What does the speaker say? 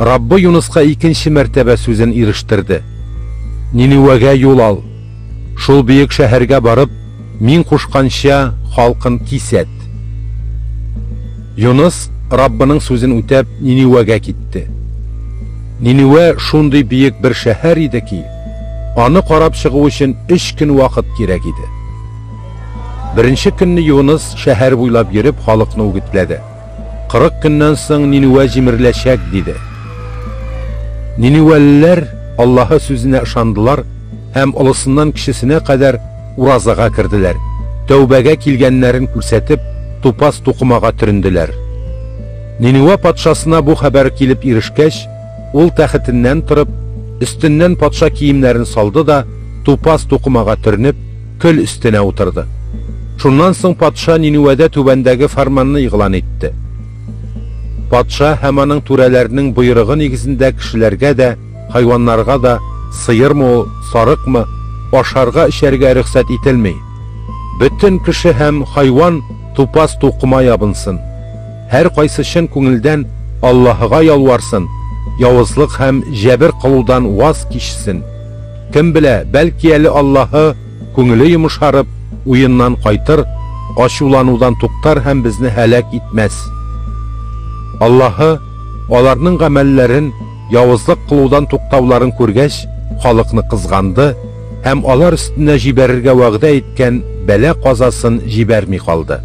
Раббы Юныска икенче мәртәбә сүзен ирештерде. Ниневәгә юл ал. Шул бөек шәһәргә барып, мин кушканча халкын кисәт. Юныс, Раббының сүзен үтәп, Ниневәгә китте. Ниневә шундый бөек бер шәһәр иде ки, аны карап чыгу өчен өч көн вакыт кирәк иде. Беренче көнне Юныс шәһәр буйлап йөреп халыкны үгетләде. 40 көннән соң Ниневә җимереләчәк, диде. Ниневәлеләр Аллаһы сүзенә ышандылар һәм олысыннан кечесенә кадәр уразага керделәр, тәүбәгә килгәннәрен күрсәтеп, тупас тукымага төренделәр. Ниневә патшасына бу хәбәр килеп ирешкәч, ул тәхетеннән торып, өстеннән патша киемнәрен салды да, тупас тукымага төренеп, көл өстенә утырды. Шуннан соң патша Ниневәдә түбәндәге фәрманны игълан итте. Патша һәм аның түрәләренең боерыгы нигезендә кешеләргә дә, хайваннарга да, сыермы ул, сарыкмы, ашарга-эчәргә рөхсәт ителми. Бөтен кеше һәм хайван тупас тукыма ябынсын. Һәркайсы чын күңелдән Аллаһыга ялварсын, явызлык һәм җәбер кылудан ваз кичсен. Кем белә, бәлки әле Аллаһы, күңеле йомшарып, уеннан кайтыр, ачуланудан туктар һәм безне һәлак итмәс. Аллаһы, аларның гамәлләрен, явызлык кылудан туктауларын күргәч, халыкны кызганды һәм алар өстенә җибәрергә вәгъдә иткән бәла-казасын җибәрми калды.